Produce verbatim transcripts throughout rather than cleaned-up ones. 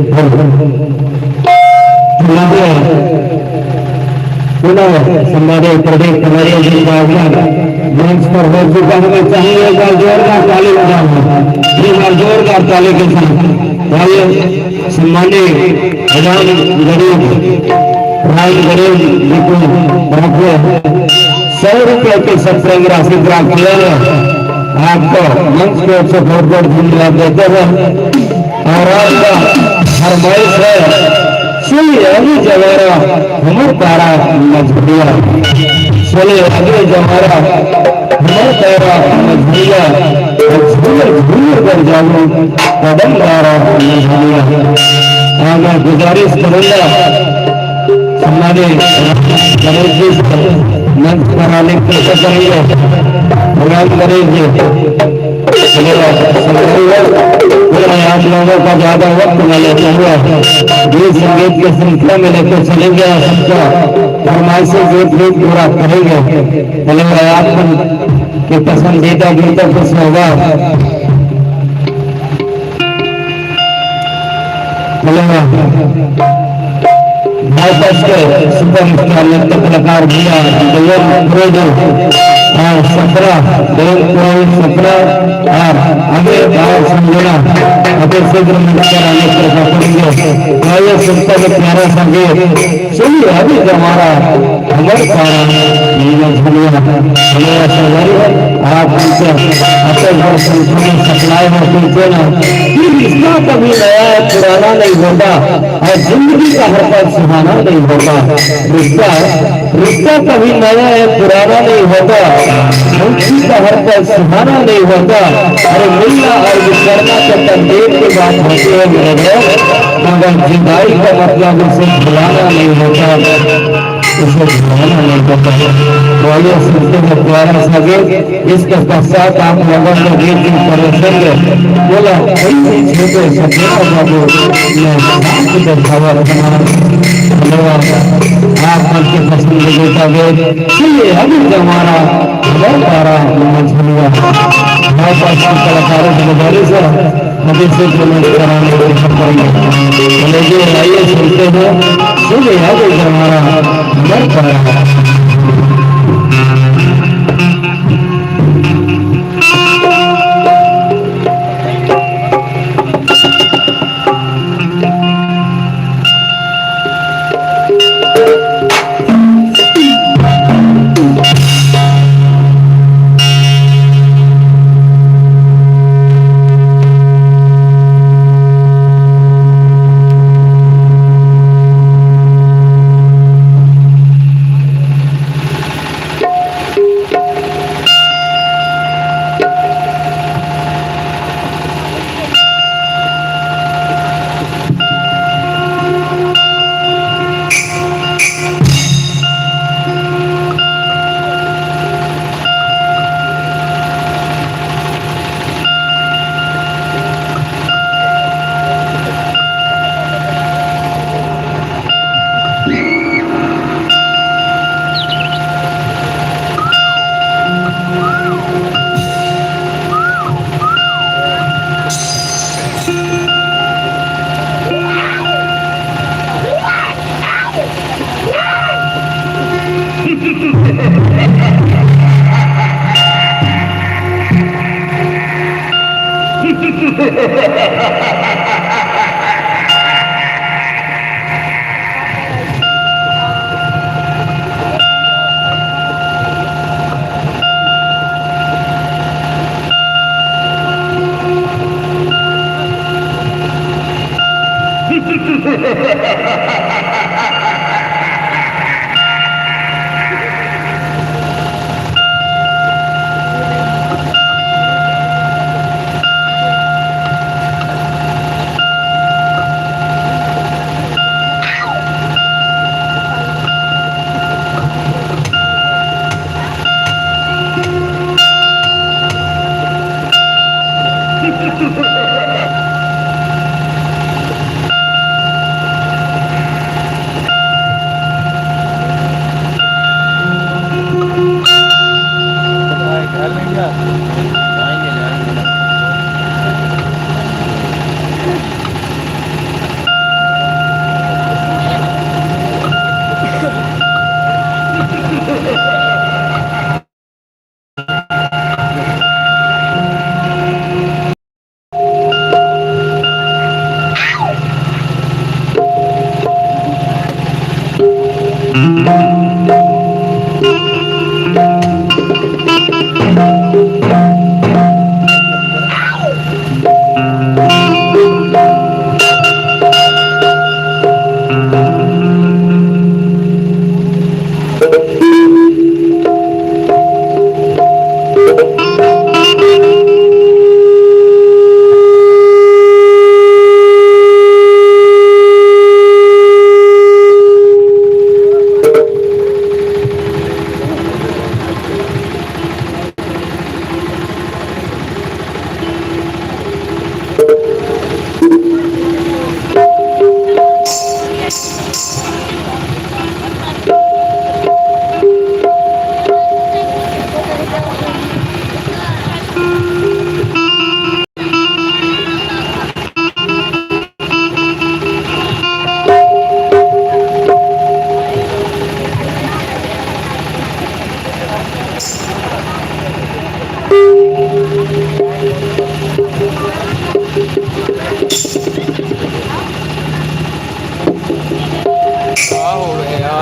हमारे पुनः सम्मानित प्रदीप कनारिया जी का आगमन मंच पर हो चुका है। मैं चाहूंगा एक बार जोरदार ताली बजाना, एक बार जोरदार ताली के साथ। आइए, सम्मानित राम गरीब, राम गरीब जी को प्राप्त सौ रुपये की सत्संग राशि प्राप्त किया है। आपको मंच की ओर से बहुत बहुत धन्यवाद देते हैं। और आपका फरमाइश है, सुन अभी जवारा हमर तारा मझुरिया, सुन अभी जवारा हमर तारा मझुरिया, झूल झूल कर जाऊं कदम तारा मझुरिया। हाँ, मैं गुजारिश करूंगा, हमारे गणेश जी से मंच पर आने की कोशिश करेंगे। भगवान गणेश जी, चलिए, संगत, मैं आप लोगों का ज्यादा वक्त न लेते हुए गीत संगीत के सिलसिले में लेकर चलेंगे और सबका फरमाइशी गीत गीत पूरा करेंगे। चलिए, आप के पसंदीदा गीतों को सुनवा। चलेगा। बाईपास के सुपरस्टार नृत्य कलाकार भैया जयंत पुरोहित और सपना, जयंत पुरोहित सपना और अमित और संजना अभी शीघ्र मंच पर आने की कृपा करेंगे। तो आइए, सुनते हैं प्यारा सा गीत। सुनिए अभी जमारा हमर तारा नीला झुलिया। हमारा सवारी है, आप उनसे अतल और संपूर्ण सप्लाई में पहुंचे ना कि रिश्ता कभी नया है, पुराना नहीं होता। और जिंदगी का हर पल सुहाना नहीं होता। रिश्ता, रिश्ता कभी नया है, पुराना नहीं होता। जिंदगी का हर पल सुहाना नहीं होता। अरे, मिलना और बिछड़ना तो तकदीर की बात होती है मेरे दोस्त, मगर जुदाई का मतलब उसे भुलाना नहीं होता, उसे भुलाना नहीं होता। तो आइए, सुनते हैं प्यारा सा गीत। इसके पश्चात आप लोगों को गीत भी परोसेंगे। बोला, "कोई भी छेदे सपना बाबू, मैं साथ बैठावा तुम्हारा।" धन्यवाद। आप मन के पसंदीदा गीत, चलिए, अभी जमाना, हमारे तारा, मझुलिया। हमारे पास की कलाकारों की गुजारिश है, अभी से जो मंच पर आने की कोशिश करेंगे। चलिए, आइए, सुनते हैं, चलिए, अभी जमाना, हमारे तारा।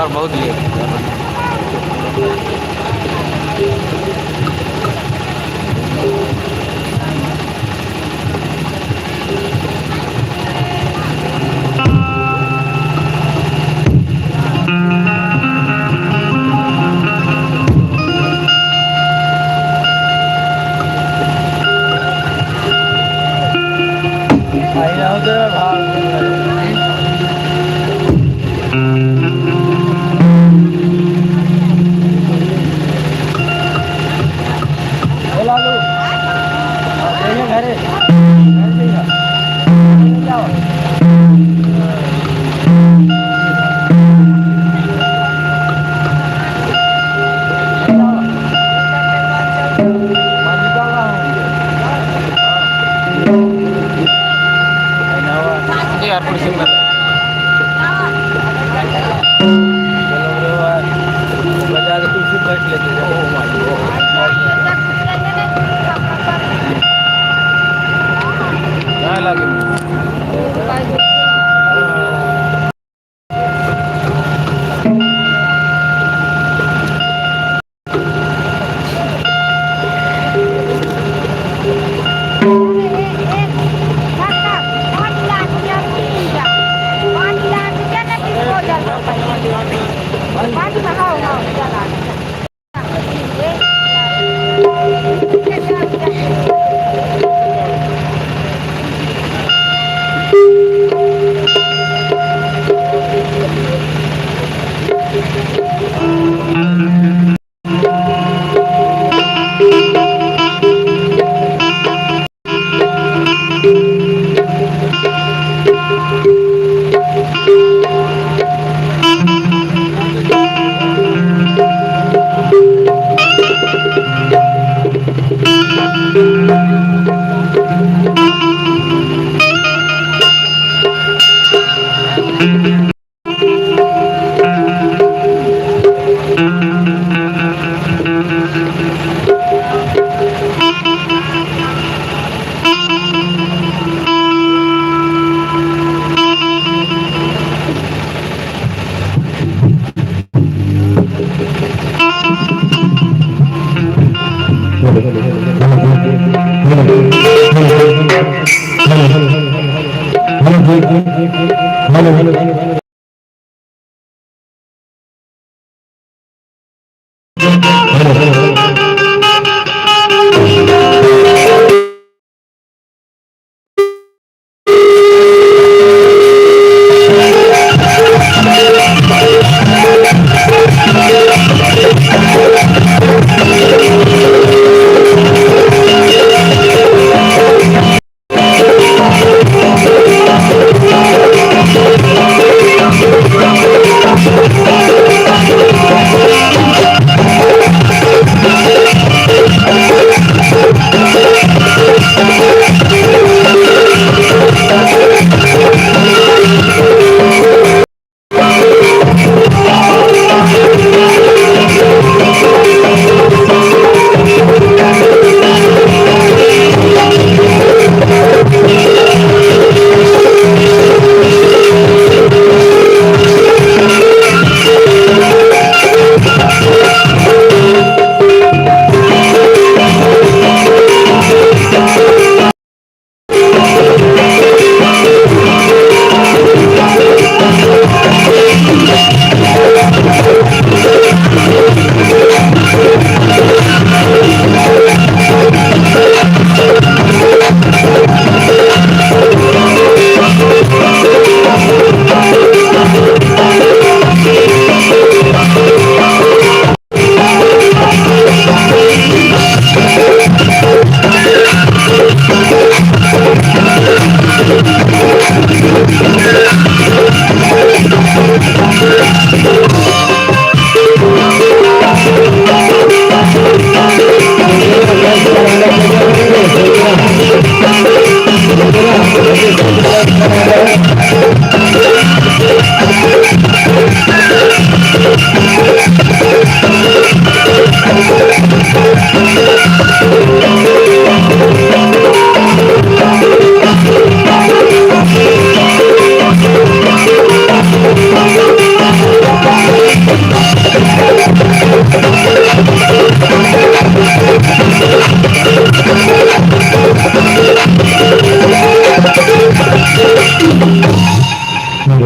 बहुत लेट।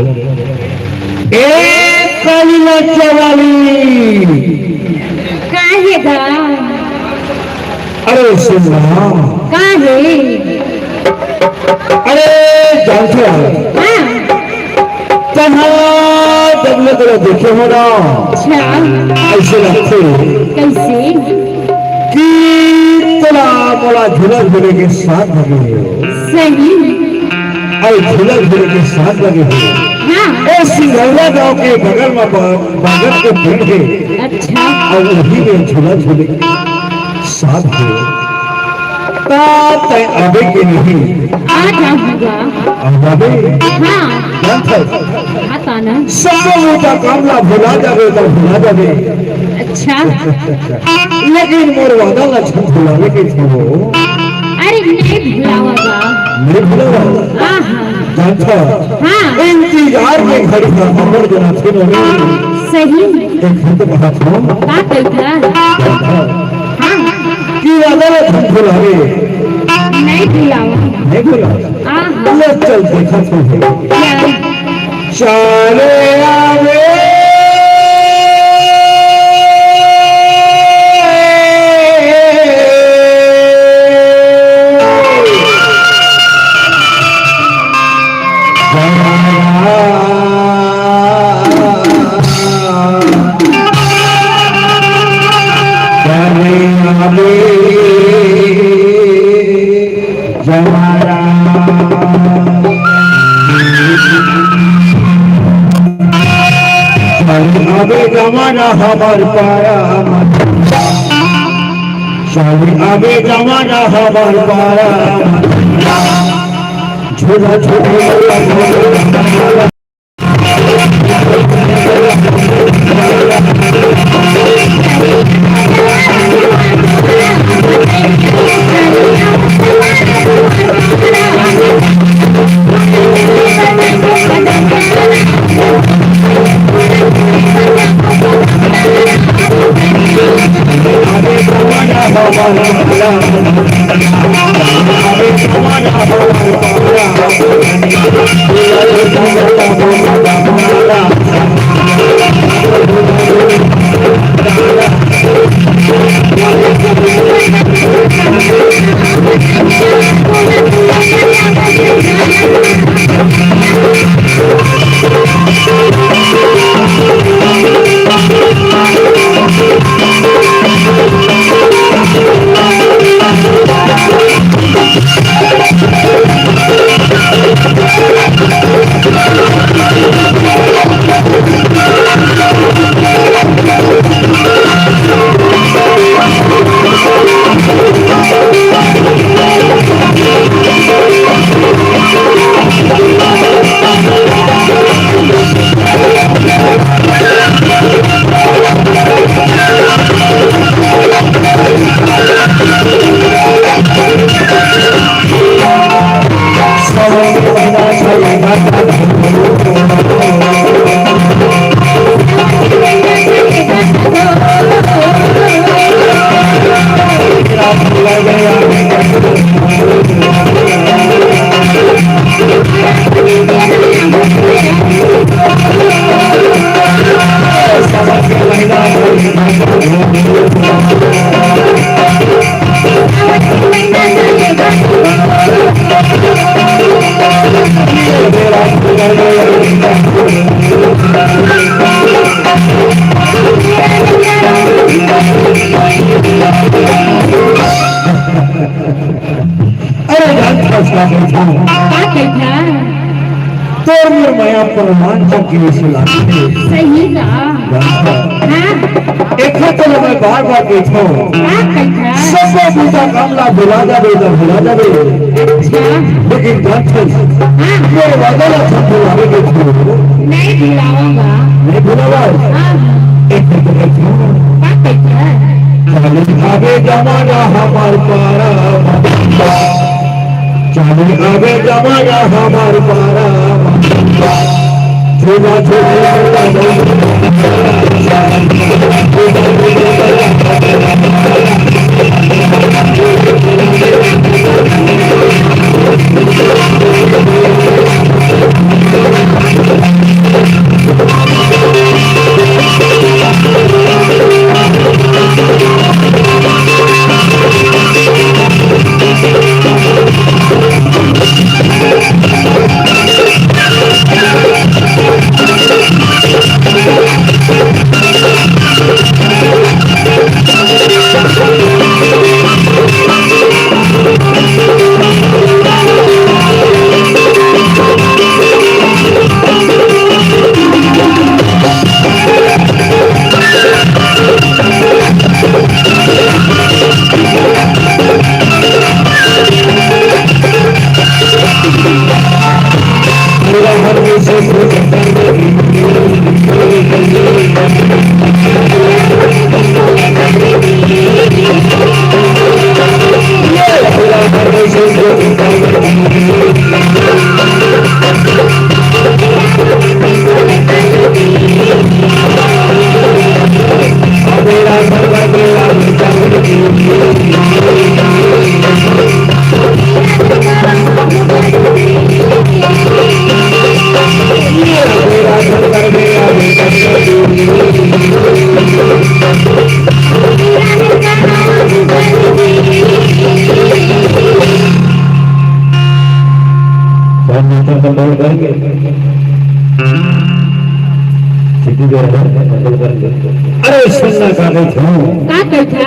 ए काली लज्जा वाली। का हे गा? अरे सुन ना। का हे? अरे जानथस? हाँ। तहाँ जब मैं तोला देखे हों ना, अच्छा। अइसे लगथे। कइसे? कि तोला मोला झूला झूले के साथ लगे हो। सही। अउ झूला झूले के साथ लगे हो। हाँ। ए सिंघौला गांव के बगल में ब-, बागत के पेड़ हे। अच्छा। अउ उही में झूला झूले के साथ हे। त तैं आबे के नहीं। आ जाहूँगा। आ जाबे? हाँ। जानथस? बता ना। सब बूता काम ला भुला जाबे त भुला जाबे। अच्छा। लेकिन मोर वादा ला झन भुलावे के थी वो। अरे नहीं भुलावा गा। नहीं भुलावा? हाँ, हाँ। जानथस? हाँ। इंतजार के घड़ी का अमर जना थे नो। सही। एक घंटे बाद हम। का कही था? जानथस? हाँ। कि वादा ला झन भुलावे। नहीं भुलावा। नहीं भुलावा। हाँ, हाँ। ले चल देखा तू है। क्या? चले आवे। जमाना। अबे जमाना हमर पारा। अबे जमाना हमर पारा। झूला झूला। अरे जानथस का कहिथंव? का कहिथंव? तोर मोर मया परमान चौकी में सुला। सही का? हाँ। एखर तो मैं बार-बार कहिथंव। का कहिथंव? सब बूता काम ला भुला जाबे त भुला जाबे। अच्छा। लेकिन जानथस, हाँ। मोर वादा ला झन भुलावे के थी। नहीं भुलावंव। नहीं भुलावंव? हाँ। एक मिनट कहिथंव। का कहिथंव? चले आबे जमाना हमर पारा। चले आबे जमाना हमर पारा। झूला झूला। कौन मित्र कंट्रोल करेंगे? सिटी जो है, कंट्रोल करेंगे। अरे, सुनना का नहीं था। का कहता?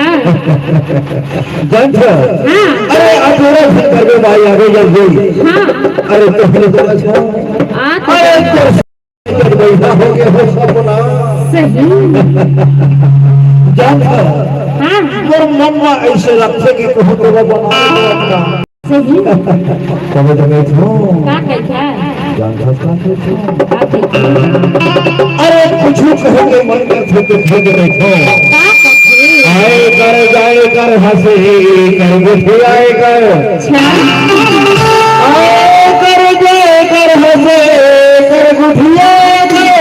जानत हस? हाँ। अरे, अब मेरा घर कर दो भाई, आगे जल्दी। हाँ। अरे, तो हम लोग तो बस हो। आ, तो अरे, तो तो बैठा हो गया हो सब ना। सही। जानत हस? हाँ। मोर मम्मा ऐसे रखते कि कहूँ तो वो बना देता। सही। तब तो बैठो। का कहता? जानत हस का कहता? का कहता? अरे, कुछ कहे के मन करथे तो भेज देथों। का कहथे? आए कर, जाए कर, हंसे कर, गुठियाए कर। अच्छा। आए कर, जाए कर, हंसे कर, गुठियाए कर।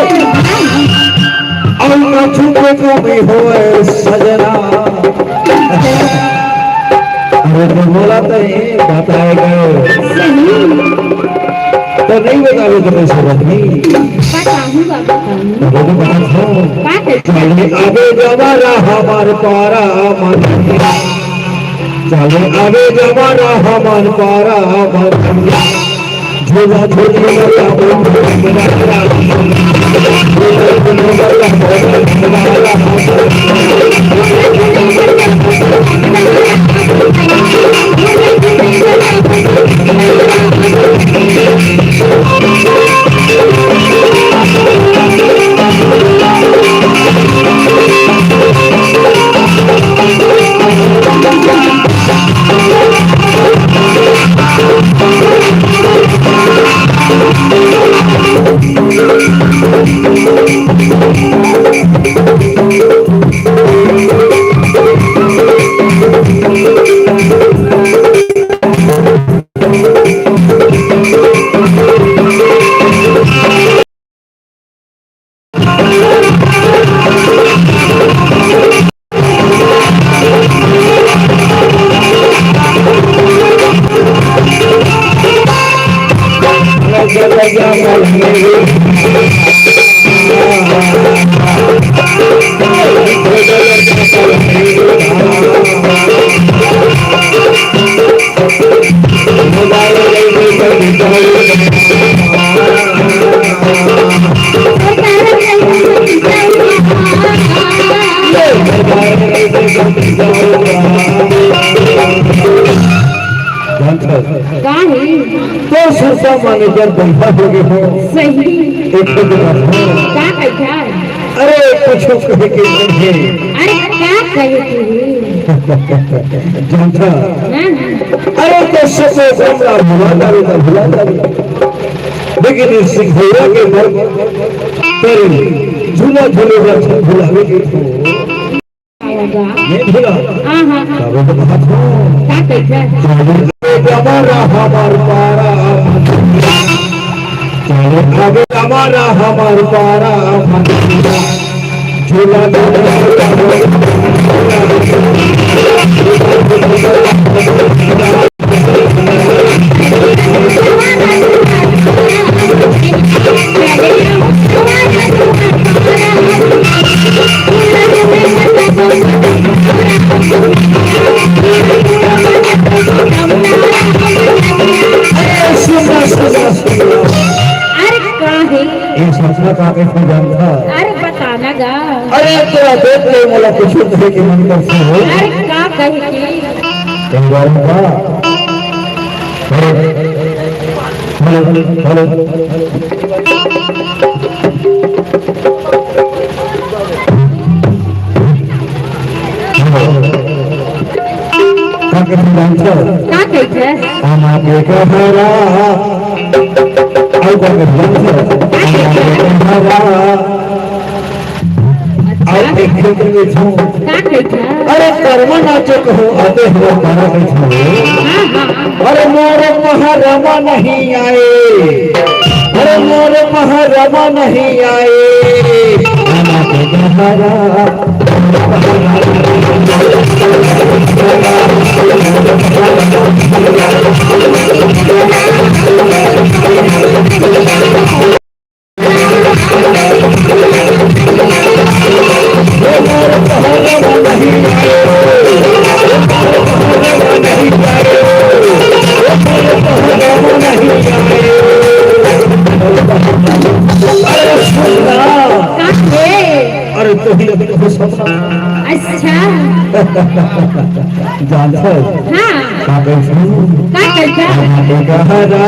अउ कछु के कमी होए सजना। अरे, तो बोला तो ये बताए गए। सही। तो नहीं बतावे तो कैसे बनी? बताऊंगा, बताऊंगा। तो बोलो, बताओ। का कहता? चले आवे जवारा हमार पारा मन। चले आवे जवारा हमार पारा मन। झूला झूली मरिया मन। का हे? तो सरसा माने जब बैठा हो गए हो। सही। एक तो बात हो। का बैठा? अरे, कुछ कहे के नहीं है। अरे, का कहे के है? जानत हस? हाँ। अरे, तो सको गमला भुला जावे, तो भुला जावे। लेकिन इस सिंघोड़ा के मर तेरे झूला झूले बर झूला भी नहीं हो। आएगा। नहीं भूला। हाँ, हाँ, हाँ। तब तो बात हो। का कहता? चले आवे जवारा हमार पारा। चले आवे जवारा हमार पारा। झूला झूला। अरे, सुन ना, सुन ना, सुन ना। अरे, का हे? ये सपना का के तू जानत हस? अरे, बता ना गा। अरे, तोला देख के मोला कुछ कहे के मन करथे हो। अरे, का कहे के? कई बार का? Hello, hello, hello. का कथे जानत हस? का कथे? आमा के गहरा। अउ का कथे जानत हस? आमा के गहरा। अउ एक खेत में छो। का कथे? अरे कर्मा नाचो कहो, आते हुए तारा के छो। हाँ, हाँ। अरे मोर महरमा नहीं आए, अरे मोर महरमा नहीं आए। तो ही लगे तो सब। अच्छा। जानत हस? हाँ। का कहिथे? का कहिथे? आमा के गहरा,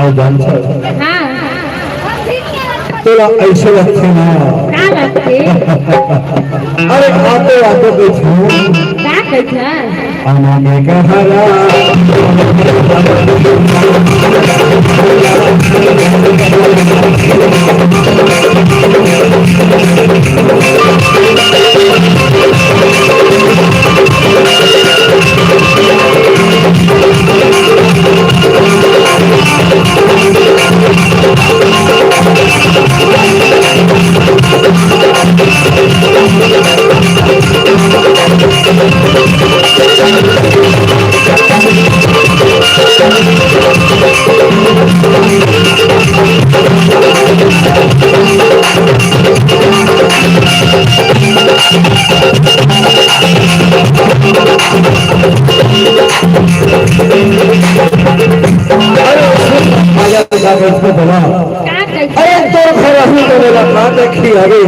अउ जानत हस? हाँ। तोला अइसे लगथे ना। का लगथे? अरे आते आते कहिथे। का कहिथे? आमा के गहरा। अरे, सुन, मजा आ गया इसमें बोला। का कहिथे? अरे, तोर घर अभी तो बोला, का देखी अभी?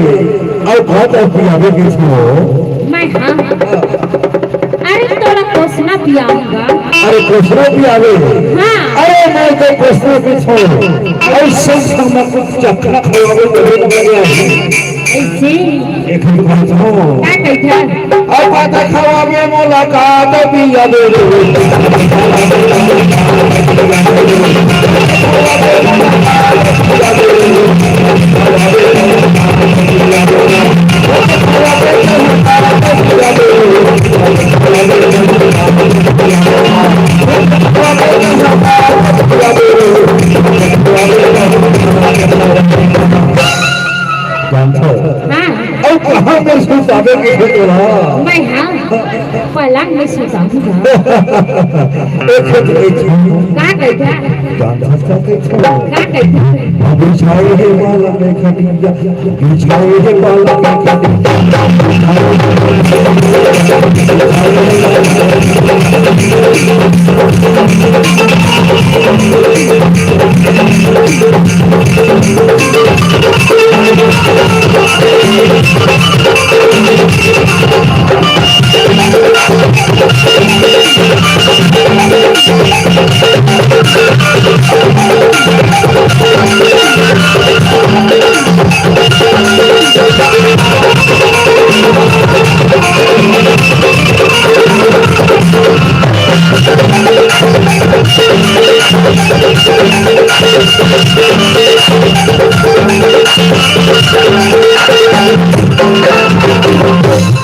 अउ भात अउ पियाबे किसको? मैं, हाँ। अरे, तोला कोसना पियाऊंगा। अरे, कोसना पियाबे? हाँ। अरे, मैं तो कोसना पीथों। अइसे समय कुछ चखना खवाबे तो नहीं लगे। अइसे? एक ही बात हो। का कहिथे? अब बात खवाबे मोला का तो पियाबे रे। जानत हस? हाँ। अउ कहाँ में सुताबे के हे तोला? मैं, हाँ, पलंग में सुताहूँ। एक खेत में का कहिथे? जानत हस का कहिथे? का कहिथे? बिछाए हे पलंग में खटिया, बिछाए हे पलंग में खटिया।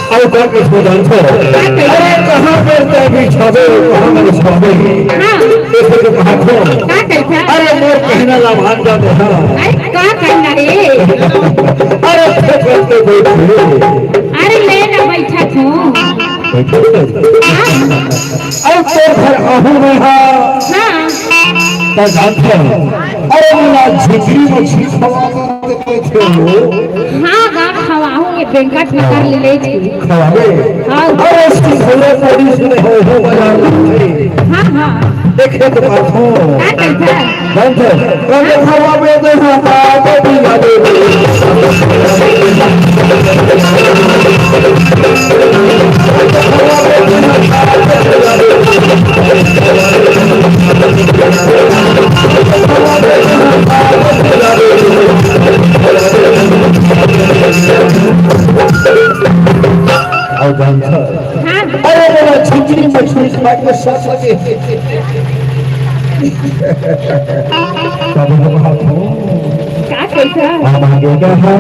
अउ का कहिथे जानत हस? अरे कहाँ पे तैं बिछाबे, कहाँ में बिछाबे? हाँ। ऐसे तो कहा कौन? का कहिथे? अरे मोर कहना ला मान जा दे, हाँ। अरे का कहना रे? अरे खेत पे बैठे। अरे ले ना बैठा तू। बैठे। हाँ। अउ तोर घर आहूँ मैं हा। हाँ। त जानत हस? अरे मोला झिंगरी मछली खवा दे कहिथे। हाँ, हाँ, खवाहूँ, ये बेंकट नगर ले ले जी। खवाबे? हाँ। अरे सिंघोले पड़ी सुने हो, हो बाजार में। हाँ, हाँ। देखे तो बात हो। का कहिथे? जानत हस? कल खवाबे तो हाँ, तो भी याद है। अउ जानत हस? हाँ। अरे मोला झिंगरी मछली खाए के शौक हे। तब हम हाथों का कहिथे? हम आगे बढ़ा।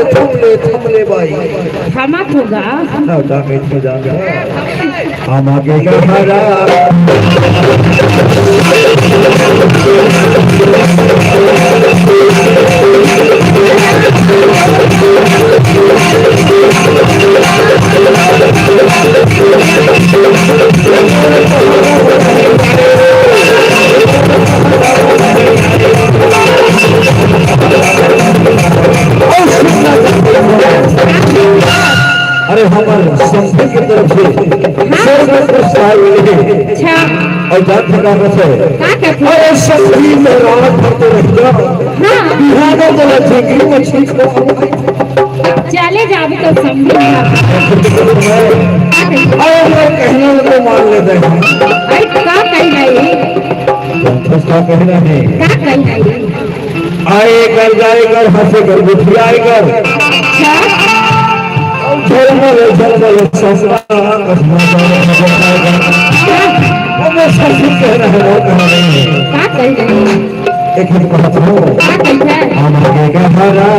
थम ले, थम ले बाई। थमा तो गा। ना, का कहिथे जान जा। हम आगे का हरा। अरे, हमर समधी के तरफ से हाँ। स्वर्ग पुरस्कार मिले हे। अच्छा। अउ जान का कथे? का कथे? अरे, समधी में रात भर तो रह जा। हाँ। बिहान तोला झिंगरी मछली खवा। चले जाबे तो समधी में। अरे, मैं कहना तो मान लेते हैं। अरे, का कहना हे? का कहना हे? का कहना हे? आए कर, जाए कर, हंसे कर, गुठियाए कर। अच्छा। झलमल, झलमल, ससुरा, कसमा, जाए कर, जाए कर। अब मैं ससुर कह रहा हूँ, और कहा नहीं है। का कह रहे हैं? एक मिनट, बात हो। का कह रहे हैं? हम आगे का हरा।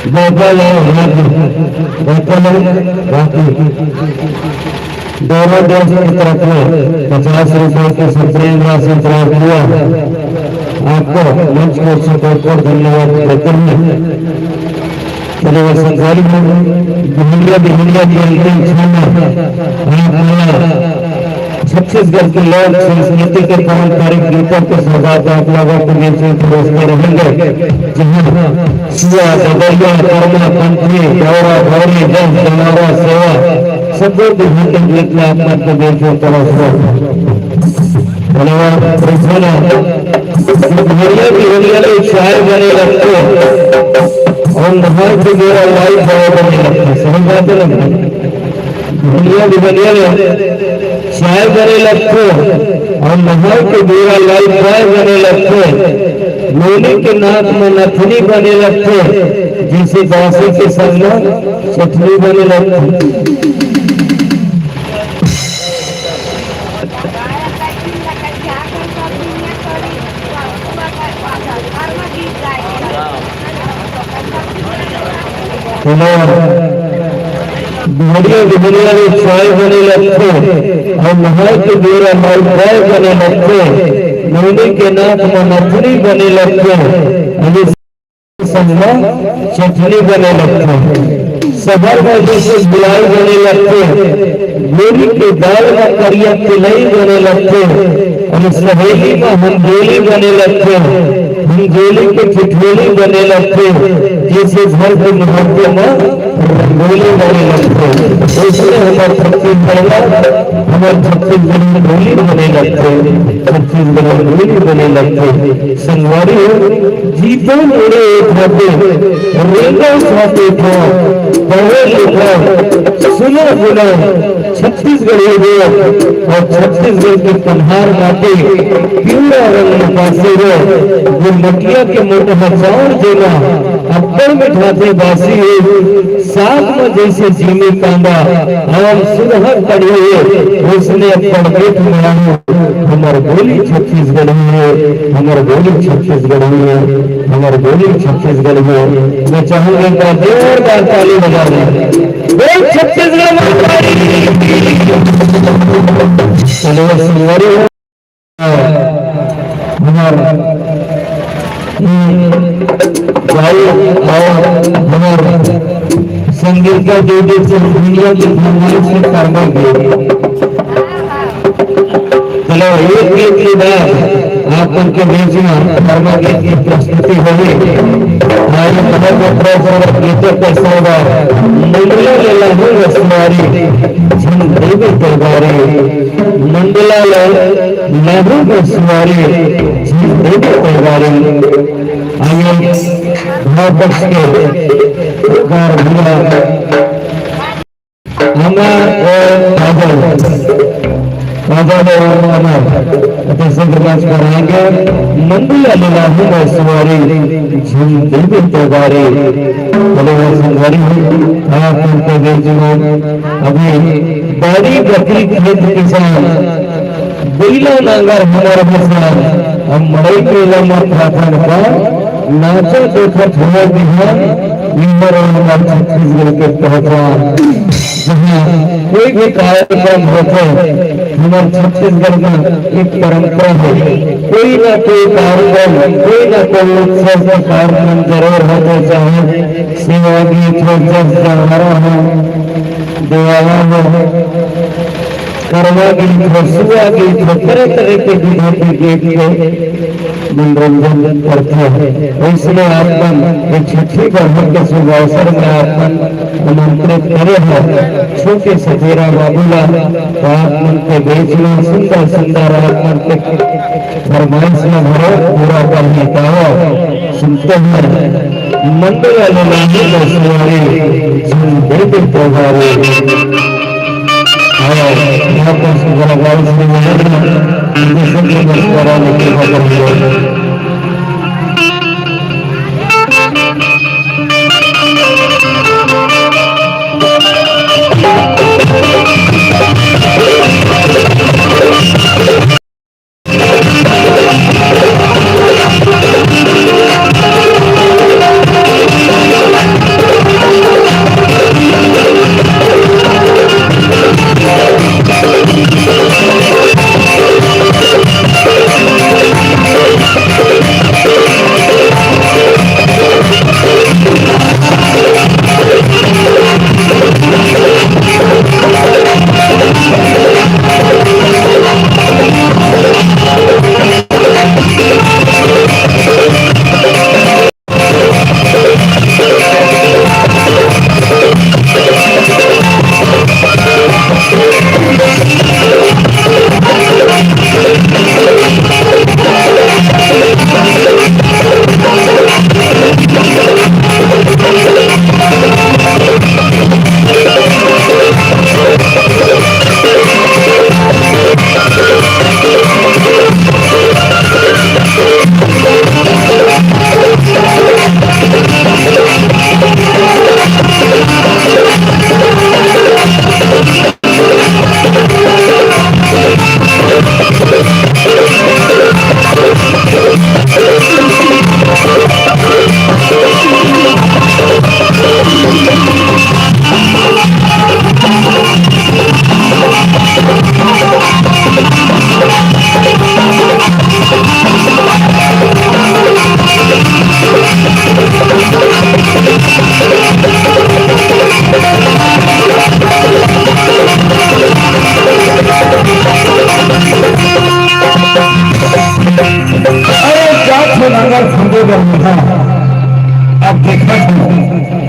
गोपाल और राजू, गोपाल और राजू। दोनों दोस्त की तरफ से पचास रुपए की सुप्रीम राशि प्राप्त हुआ। आपको मंच के ऊपर बहुत बहुत धन्यवाद देते हुए केवल सरकारी भिंडिया भिंडिया की अंतिम क्षण में आप हमारा छत्तीसगढ़ की लोक संस्कृति के पारंपरिक गीतों के साथ आप लोगों के बीच में परोसते रहेंगे, जहाँ सुआ, ददरिया, कर्मा, पंथी, गौरा, गौरी, जस, जनारा, सेवा, सब लोग विभिन्न गीत में आप लोग के बीच में परोसते हैं। धन्यवाद। बढ़िया भी बढ़िया ले चाय बने लगथे अउ नहाए के बेरा लाई चाय बने लगथे। सही बात है ना? बढ़िया भी बढ़िया ले चाय बने लगथे अउ नहाए के बेरा लाई चाय बने लगथे। नोनी के नाक में नथनी बने लगथे, जइसे बांसुरी के संग में चटनी बने लगथे। दुहरिया दुहरिया में चाय बने लगथे, अउ नहाए के बेरा माई गाय बने लगथे, नोनी के नाक म नथनी बने लगथे, अउ संग म चटनी बने लगथे। शहर म जइसे बिलाई बने लगथे, गोरी के दाल म करिया तिलई बने लगथे, अउ सहेली म हमगेली बने लगथे, हमगेली के ठिठोली बने लगथे, जइसे घर के मुहब्बत म रंगोली बने लगथे। अइसने हमर छत्तीसगढ़ म, हमर छत्तीसगढ़ म होली बने लगथे, छत्तीसगढ़ म होली बने लगथे। संगवारी हो, जीतो मुड़े एक हाथे, रेंगो साथे था, पढ़ो लिखो, सुनो सुनो, छत्तीसगढ़ी हो, अउ छत्तीसगढ़ के कन्हार माटी, पीला रंग निकासी हो, गुरमटिया के मोटहा चाउर जेमा, अब्बड़ मिठाथे बासी हो, साग म जइसे जीमी कांदा, आम सुरहर कढ़ी हो, ओइसने अब्बड़ मीठ मिलाहू, हमर बोली छत्तीसगढ़ी हे, हमर बोली छत्तीसगढ़ी हे, हमर बोली छत्तीसगढ़ी हे। मैं चाहूंगा एक बार जोरदार ताली बजा दें। बोल छत्तीसगढ़ माता की। चलो, संगवारी हो। हमर, हम्म, भाई और हमर संगीता दीदी से दुनिया की फरमाइश से कर्मा गीत। चलो, एक गीत के बाद आप मन के बीच में कर्मा गीत की प्रस्तुति होगी। आज बहुत बहुत सारा गीतों के साथ मंडला ले लाहू रसवारी, झिन देवी तैवारी, मंडला ले लाहू रसवारी, झिन देवी तैवारी। आइए, भाव पक्ष के कार भैया अमर और काजल, काजल और अमर, अतिशय विकास कराएंगे। मंडला लीला ही में सवारी, झूम दिल में तैवारी। चलो, वो संगवारी हो, आप उनके बीच में अभी बाड़ी बकरी खेत किसान, बइला नांगर हमर बिसान, हम मड़ई मेला म फाफड़ का, नाचा देखत हुआ बिहान, इंदर हमर छत्तीसगढ़ के पहचान। जहाँ कोई भी कार्यक्रम होथे, हमर छत्तीसगढ़ में एक परंपरा है, कोई ना कोई कार्यक्रम, कोई ना कोई उत्सव का कार्यक्रम जरूर होथे, चाहे सेवा गीत हो, जस जयकारा हो, दिवाला हो, करवा गीत हो, सुआ गीत हो, तरह तरह के विधा के गीत के मनोरंजन करथे। अइसने आप मन एक छठी बरहर के शुभ अवसर में आप मन आमंत्रित करे हैं छोटे सफेरा बाबू ला, तो आप मन के बीच में सुंदर सुंदर आप मन के फरमाइश ला घलो पूरा करही। तो सुनते हैं मंडला ले लाहू रसवारी, झूम देवी तैवारी। और यहाँ पर सुंदर गाइस भी हैं, इनके सब नमस्कार लेके बदल गए।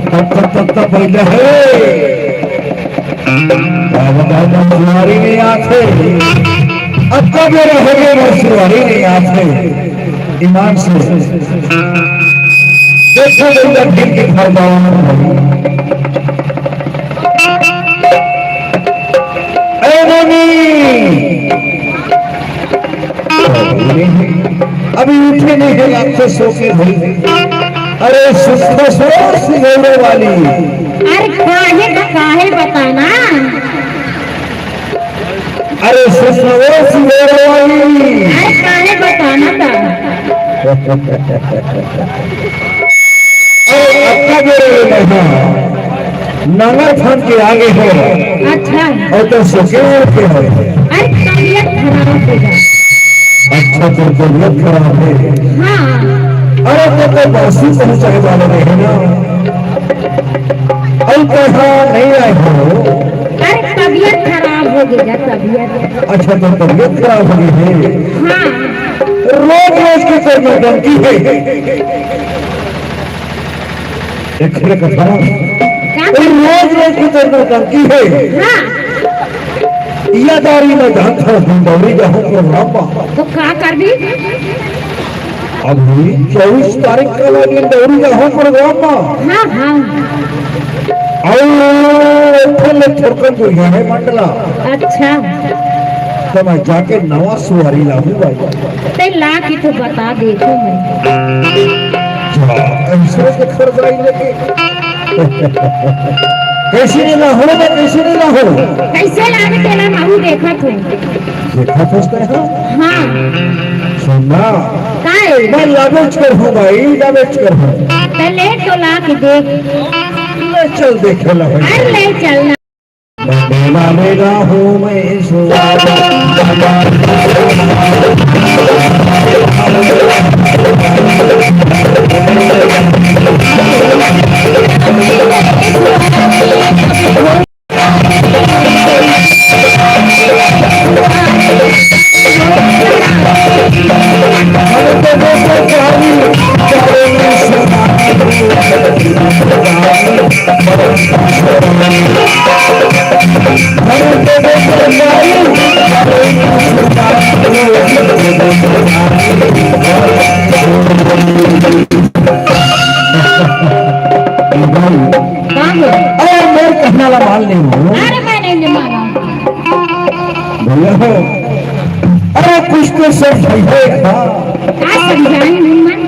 तब, तब, तब, तब पहले है। बाबा, बाबा, सुवारी नहीं आते। अब कब ये रहोगे, वो सुवारी नहीं आते। ईमान से। देखो, देखो, भीड़ के घर जाओ। ए ननी! अभी उठे नहीं है, रात से सो के भाई। अरे सुस्त सो सिंगौरा वाली। अरे काहे का, काहे बताना? अरे सुस्त वो सिंगौरा वाली। अरे काहे बताना था? अरे अक्का बेरे में, हाँ। नंगर फन के आगे हो। अच्छा। अउ तो सुकेर के हो। अरे तबियत खराब हो गा। अच्छा, तो तबियत खराब है। हाँ। अरे तो, तो बासी पहुंचाए वाले रहे ना। अउ कहाँ नहीं आए हो? अरे तबियत खराब हो गा, तबियत। अच्छा, तो तबियत खराब हो गई है। हाँ। रोज रोज की तो नौटंकी है। एक खड़े कथा। का? अरे रोज रोज की तो नौटंकी है। हाँ। यादारी में जानता हूँ, दौड़ी जाऊँ प्रोग्राम में। तो का करबी? अभी चौबीस तारीख का दिन दौड़ी जाऊँ प्रोग्राम में। हाँ, हाँ। अउ थोड़कन दूरिया है मंडला। अच्छा। तो मैं जाके नवा सुवारी लाहूँ भाई। ते ला के तो बता देथों मैं। जा, ऐसे तो खर जाई लेके। कैसे नहीं लाहूँ मैं, कैसे नहीं लाहूँ? कैसे लागे तेला मैं देखत हूँ। देखत हस ते, हाँ? हाँ। सुन ना। काय? मैं लाबेच करहूँ भाई, लाबेच करहूँ। ते ले तो ला के देख। ले चल देखे ला भाई। अरे ले चल ना। मेला मेला हूँ मैं सुवारी। का हो? अरे, मोर कहना ला मान ले वो। अरे, मैं नहीं माना। भैया हो, अरे, कुछ तो सब सही है, हाँ। का समझाई नहीं मन?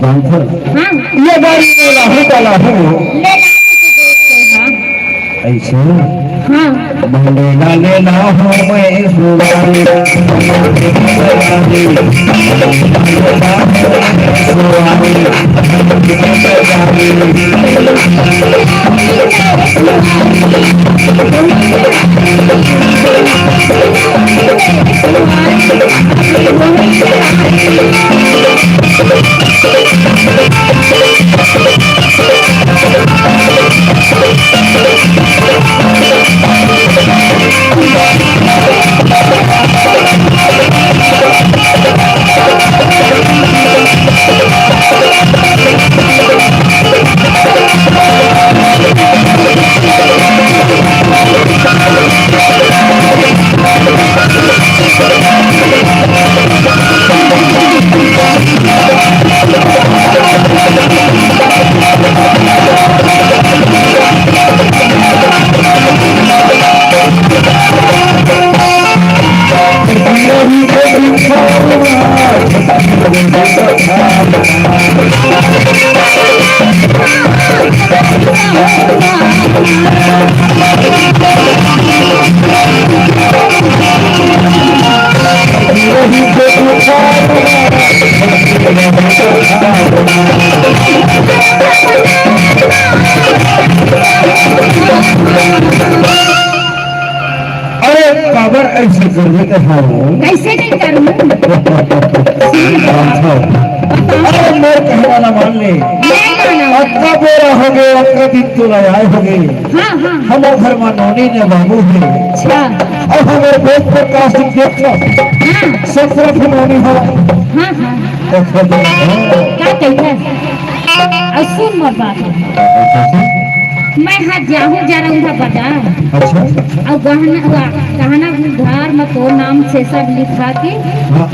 जानथन। हाँ। ये गाड़ी में लाहू का लाहू। ले ला के तो देख के, हाँ। ऐसे? हाँ। मंडेला ले लाहू मैं सुवारी। अरे काबर ऐसे करबे ते हाव? कैसे नहीं करूँ? अरे मोर कहना ला मान ले। नहीं माना। अतका बेरा हो गे, अतका दिन तो आए हो गे। हाँ, हाँ। हमर घर में नोनी ने बाबू हे। अच्छा। अउ हमर बेंच पर कास्टिंग देख लो। हाँ। सत्रह ठो नोनी हो। हाँ, हाँ। देखो, देखो। का कहिथे? अउ सुन मोर बात। अच्छा, अच्छा। मैं हा जाहूँ जरा उहाँ बता। अच्छा। अउ गहना, वा, गहना घर म तोर नाम से सब लिखा के हाँ।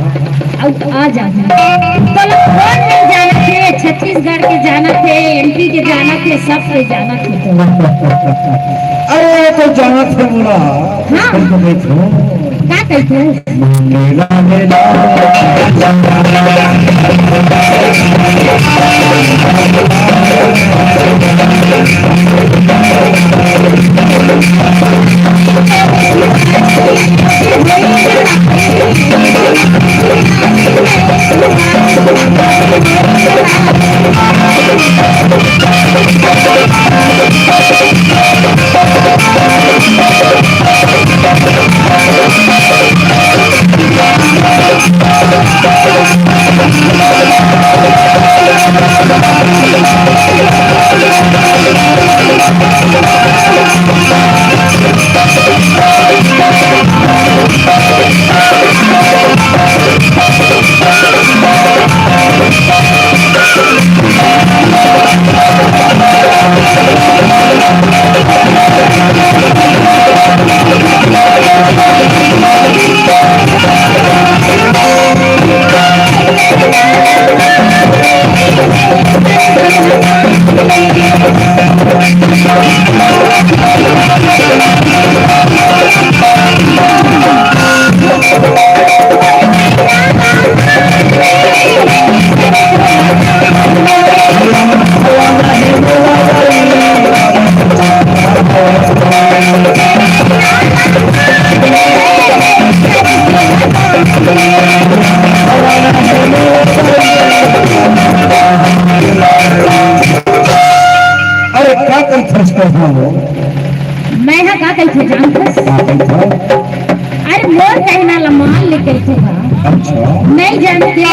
अउ आ जाहूँ। तोला कोन नइ जानत हे, छत्तीसगढ़ के जानत हे, एमपी के जानत हे, सब के जानत हे तो। अरे, ये तो जानत हे मोला। हाँ। इसको तो देखो। का कहिथे? मेला, मेला। अरे, का कहिथस कहो? मैं हा का कहिथे जानथस? का कहिथे? अरे, मोर कहना ला मान ले कहिथे का? अच्छा। नहीं जानते।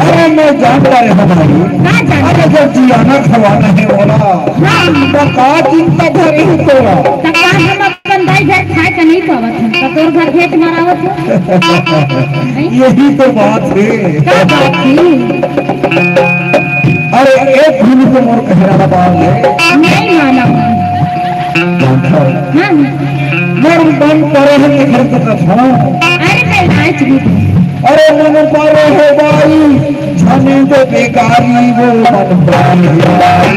अरे, मैं जानता रे हमारी। का जानते? अरे, जब जियाना खवाना हे बोला, हाँ। तो का चिंता धरे हे तोला? तो का हम अपन दाई घर खाए का नहीं पावत हन, त तोर घर भेंट मरावत हो। यही तो बात हे। का बात हे? अरे, एक घूम तो मोर कहना ला मान ले। नहीं मानव। जानथव? हाँ। मोर मन परे हे तेखर तो कथव। अरे, मैं नाच भी। अरे, मन परे हे बाई, झने तो बेकारी वो मन परे हे बाई।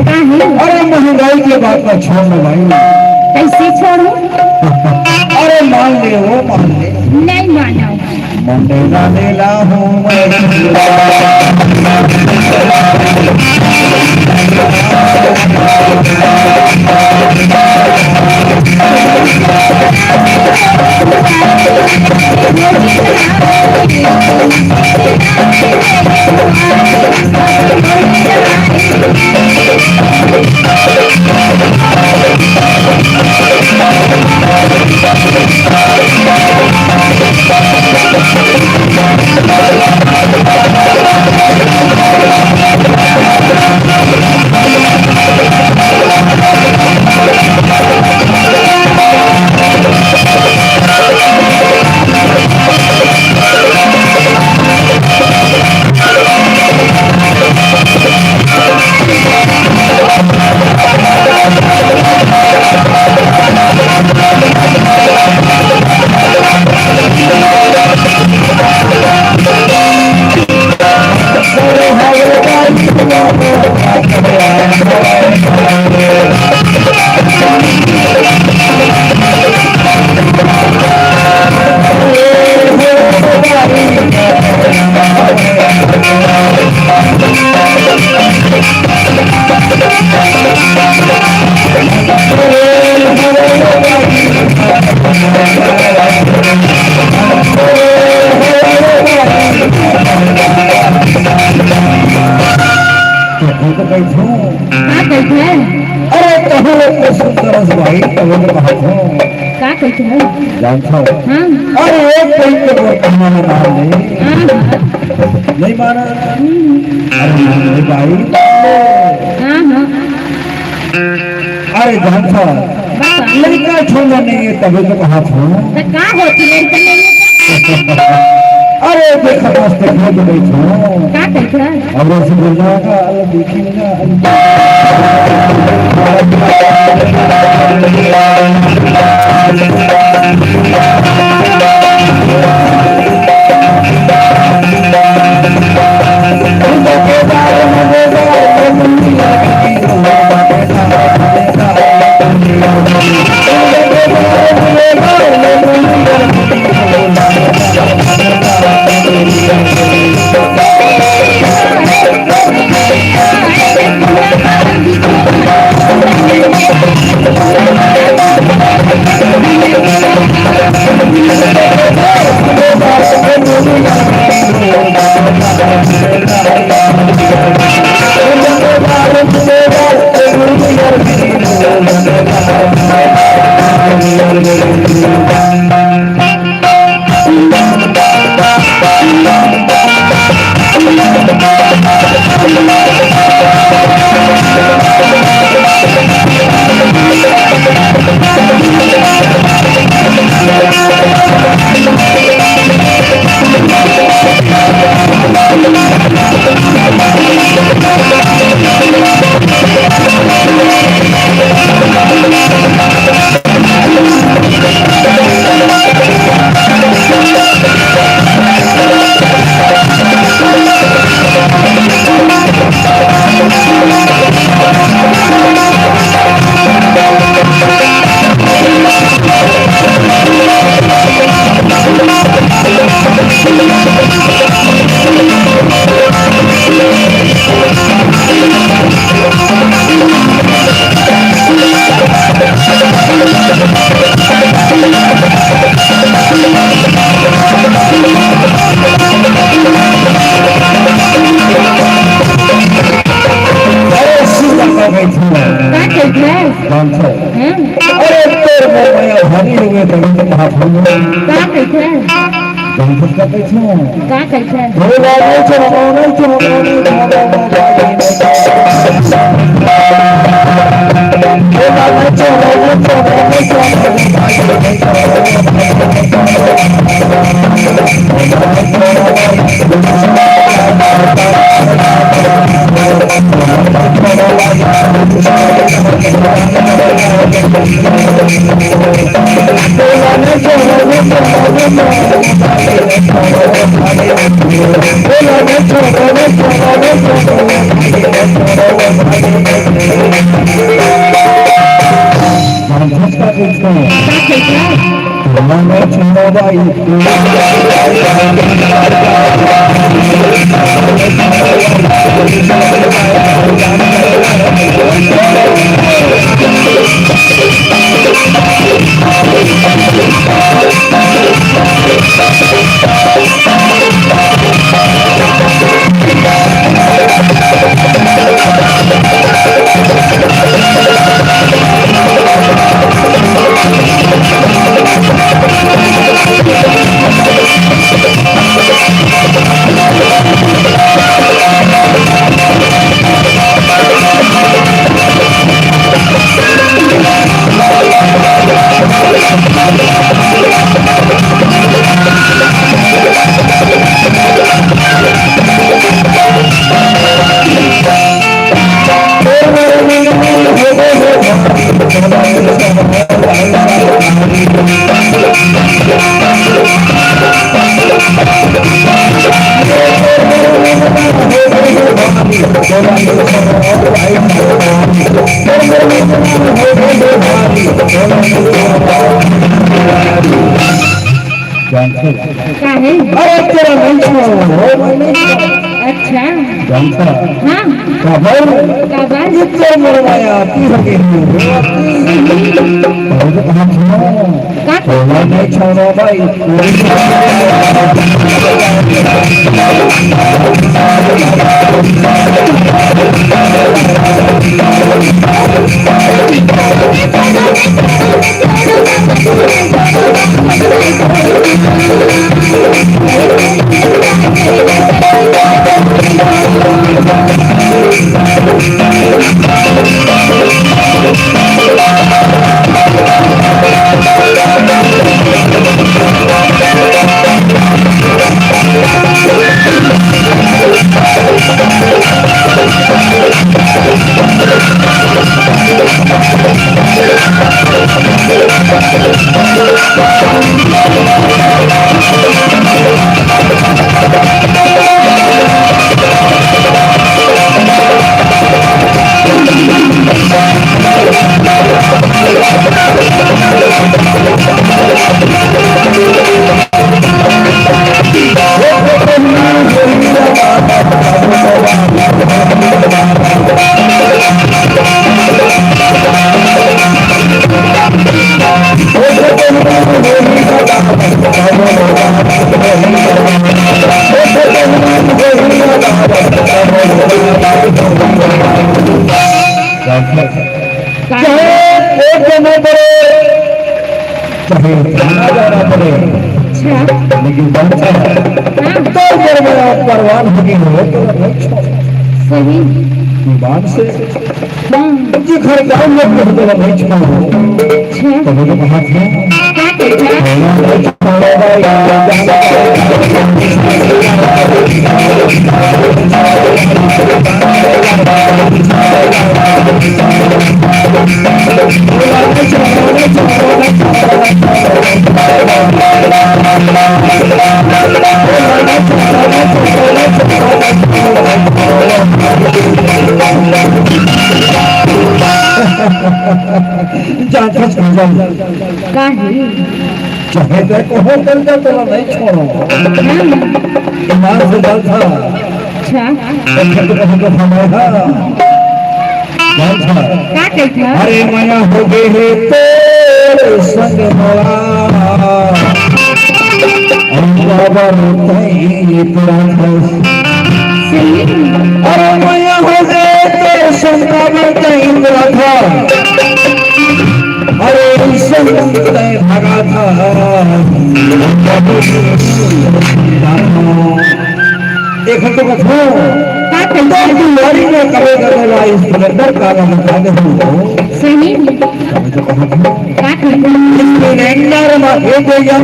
काहे? अरे महंगाई के बात ला छोड़ ना भाई। कैसे छोड़ू? अरे मान ले वो, मान ले। नहीं मानो। मंडे ला मेला हूँ मैं। तो सुन तरस भाई, तब तो कहा था। का कहत हस? जानत हस? हाँ। अरे, एक टाइम तो वो कहना ना मान ले। हाँ, हाँ। नहीं माना। हम्म। अरे, नहीं भाई। हाँ, हाँ। अरे, जानत हस? बता। लड़का छोड़ना नहीं है, तभी तो कहा था। तो का होती लड़का नहीं है? अरे, देखा, बस देखने को नहीं था। का कहत हस? और ऐसे बोल रहा था, अरे, देखिए ना, अरे। अरे, सुन ना भाई, सुन ना। का कहत हस? जानत हस? हाँ। अरे, तोर मोर मया भारी होगे, तभी तो कहा था। का कहत हस? जानत हस का कहत हस? का कहत हस? बोला नहीं तो, नहीं तो, नहीं तो। जानत हस? काहे? अरे, तोला नहीं छोड़ों, हो, मैं नहीं छोड़ों। अच्छा। जानत हस? हाँ। काबर? काबर? ये तो मोर मया आती है कि नहीं? अरे, हाँ, हाँ। का? तोला नहीं छोड़ों भाई। चाहे कोर्ट जाना पड़े, चाहे थाना जाना पड़े, अच्छा। लेकिन बात है, हाँ। तो जब मैं आप परवान होगी हो, तो मैं नहीं छोड़। सही। ईमान से। हाँ। जी, घर गाँव में भी हो, तो मैं नहीं छोड़। अच्छा। तो मुझे कहा था, क्या कहता? जान फंस गई। काहे? चाहे ते कहो, कल का तोला नहीं छोड़ो। हाँ। ईमान से जान था। अच्छा। तो फिर तो कहो तो हमारे, हाँ। जान था। का कहता? अरे मया हो गए है तेरे संग मोरा। अरे बाबा रोते ही तेरा था। सही। अरे मया हो गए तेरे संग मोरा। अरे संग तय भगा था। एक तो कथो, का कहता? तो दुआरी में कबे कबे ला स्प्लेंडर का ना बता दे हमको। सही। कबे तो कहा था। का कहता? स्प्लेंडर में एक या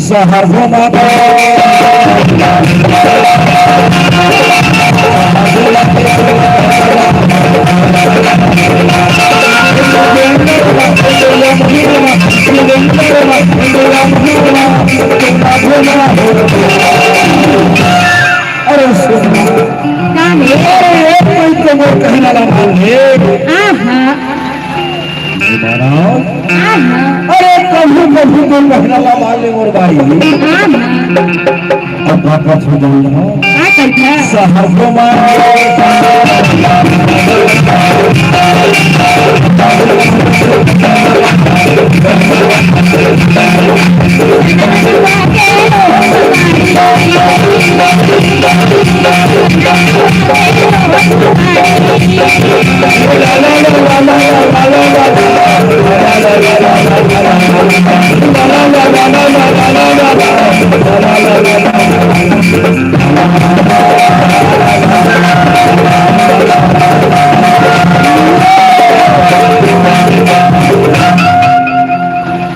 सहर घुमा दो। अरे सुन, का है? अरे एक कोई तो मोर कहना ला मान ले। हाँ, हाँ। ए महाराज, हाँ, हाँ। अरे कभू कभू तो कहना ला मान ले मोर बाई। हाँ, हाँ। अब बात बात हो जाऊंगा। का कहता? सहर घुमा।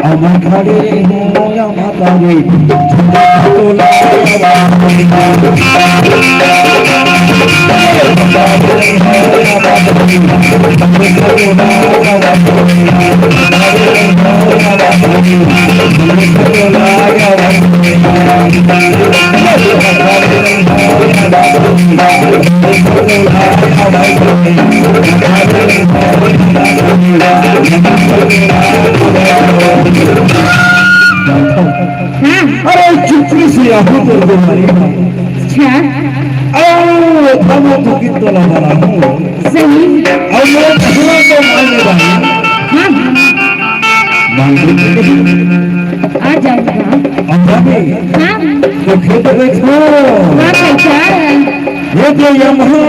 अब मैं खड़े हूँ या माता रे, झंडा तोला। हाँ। अरे चुप्पी से यहाँ पर बीमारी है। अच्छा। अरे वो था, मैं तो कितना लगा रहा हूँ। सही। और मैं कहना तो मानने वाली। हाँ। मान ली। आ जाऊंगा। अम्मा भी। हाँ। तो खेत देखो। हाँ, अच्छा। ये तो यमहा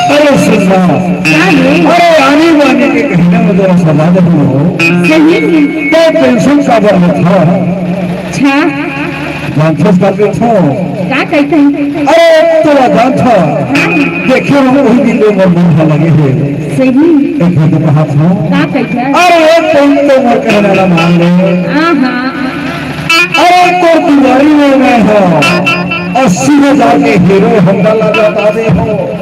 अरे सुनना, का है? अरे आनी बानी के कहने में जरा सलाह दे दो। सही में। तो पेंशन का बर था। अच्छा। जानथस का के छो? का कहते हैं? अरे, तोला जानथा। देखे हम वही दिन में मोर मुंह लगे हुए। सही। एक दिन कहा था। का कहते हैं? अरे, एक दिन तो मोर कहना ना मान ले। हाँ, हाँ। अरे, तोर दुआरी में मैं हो। अस्सी हजार के हीरो होंडा लगा दे हो।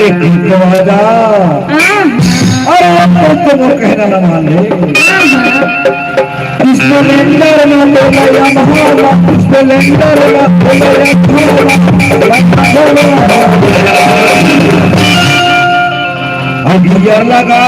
एक दिन तो आ जा। हाँ। अरे, एक दिन तो मोर कहना ना मान ले। हाँ, हाँ। Splendor में बोला Yamaha, Splendor में बोला Yamaha। अब गियर लगा।